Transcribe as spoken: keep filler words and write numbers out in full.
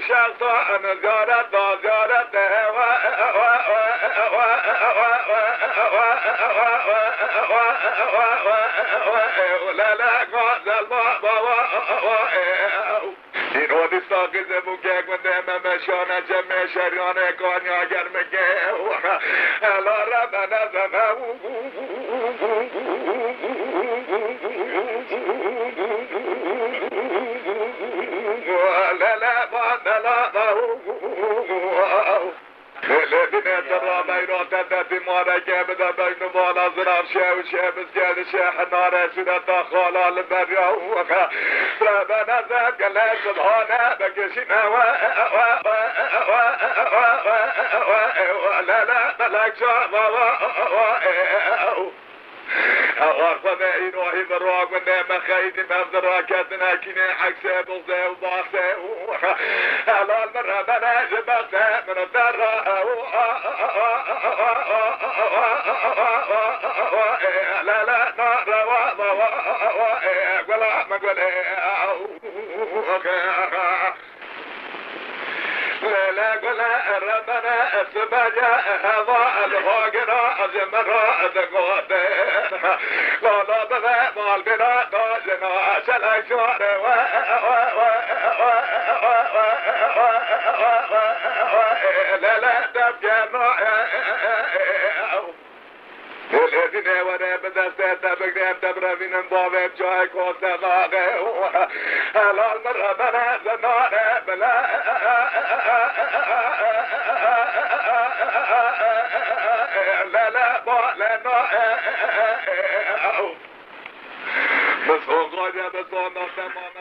Şexsa em ziyaret da ziyaret de hewa. Lele gazel baba. Îro dîsa qîzê bû ke gundê me meşane cemê şeryanê kanya germikê. Hela re me nezeme. Lele bandela. Lê binê te rabeyra te te timareke bide beynu bala zirav şev şev zgel şeh nare sureta xala li berya. Rebene zeb gele subhane bekişine. Lele belek çava. Ew arxwedê îrohî bi ragundê me xeydî mevdi raketine kînê eksê bixzê û baxsê û helal min rebene ji bextê min derre ew lele narewa gula min gulê. Lele gule rebene sibece heva li hagina ji min re digotin. Lala bibe malbina da jina çelek jare we. Lele devgerna. Lêzînê were bi destê te bigre em te birevînin bavê çayê kose daxê. Helal min rebene zinare bile. Lele bale nae. Bi soxaca bi sona temam.